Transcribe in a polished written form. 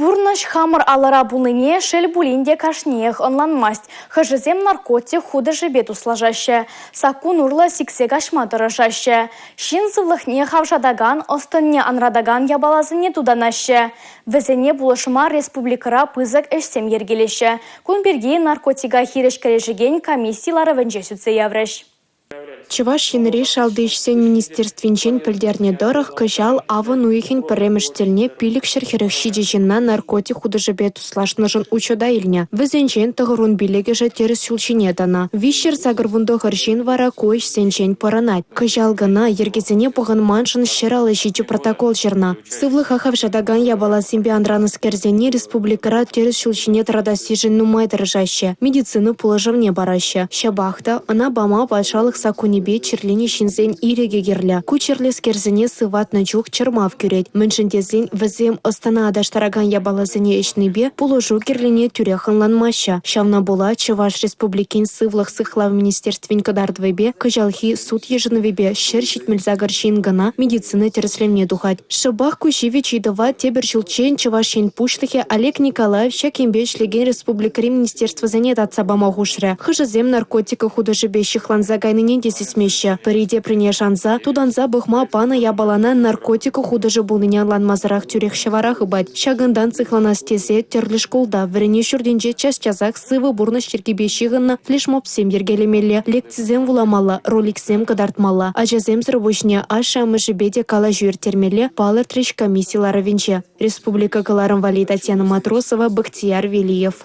Пурнӑҫ хамӑр алӑра пулнине, шел пулин те, кашниех ӑнланмасть. Хӑшӗсем наркотик хутӑшӗпе туслашаҫҫӗ, саккун урлӑ сиксе каҫма тӑрӑшаҫҫӗ. Ҫын сывлӑхне хавшатакан, ӑс-тӑнне анратакан япаласене тутанаҫҫӗ. Вӗсене пулӑшма республикӑра пысӑк ӗҫсем йӗркелеҫҫӗ. Кун пирки наркотика хирӗҫ кӗрешекен комисси ларӑвӗнче сӳтсе яврӗҫ. Чӑваш Енри Шалти ӗҫсен министерствинчен пӗлтернӗ тӑрӑх, кӑҫал авӑн уйӑхӗн 1-мӗш тӗлне 547 ҫынна наркотик хутӑшӗпе туслашнӑшӑн учета илнӗ. Вӗсенчен 95-шӗ тӗрӗс ҫул ҫине тӑнӑ. 389 ҫын вара ку ӗҫсенчен пӑрӑнать. Кӑҫал кӑна йӗркесене пӑхӑнманшӑн 157 протокол ҫырнӑ. Сывлӑха хавшатакан япаласемпе антранӑскерсене республикӑра тӗрӗс ҫул ҫине тӑратассишӗн нумай тӑрӑшаҫҫӗ, медицина пулӑшӑвне параҫҫӗ. Ҫапах та ӑна пама патшалӑх саккунӗпе чирленӗ ҫынсен ирӗкӗ кирлӗ. Ку чирлӗскерсене сыватнӑ чух чӑрмав кӳрет, мӗншӗн тесен вӗсем ӑс-тӑна аташтаракан япаласене ӗҫнипе пулӑшу кирлине тӳрех ӑнланмаҫҫӗ. Ҫавна пула Чӑваш Республикин Сывлӑх сыхлав министерствин кӑтартӑвӗпе кӑҫалхи суд йышӑнӑвӗпе 178 ҫын кӑна медицина тӗрӗслевне тухать. Шӑпах ку ҫивӗч ыйтӑва тепӗр ҫулччен Чӑваш Ен Пуҫлӑхӗ Олег Николаев ҫак енпе ӗҫлекен республикӑри министерствӑсене татса пама хушрӗ. Хӑшӗсем наркотика хутӑшӗпе ҫыхланса кайнине те сисмеҫҫӗ. Пӗри теприне шанса, тутанса пӑхма панӑ япалана наркотика хутӑшӗ пулнине ӑнланмасӑрах тӳрех ҫӑвара хыпать. Ҫакӑнтан сыхланас тесе тӗрлӗ шкулта, вӗренӳ ҫуртӗнче час-часах сывӑ пурнӑҫ йӗркипе ҫыхӑннӑ флешмобсем йӗркелемелле, лекцисем вуламалла, роликсем кӑтартмалла. Ачасемсӗр пуҫне ашшӗ-амӑшӗпе те калаҫу ирттермелле, палӑртрӗҫ комисси ларӑвӗнче. Республика кӑларӑм валли Татьяна Матросова, Бахтияр Велиев.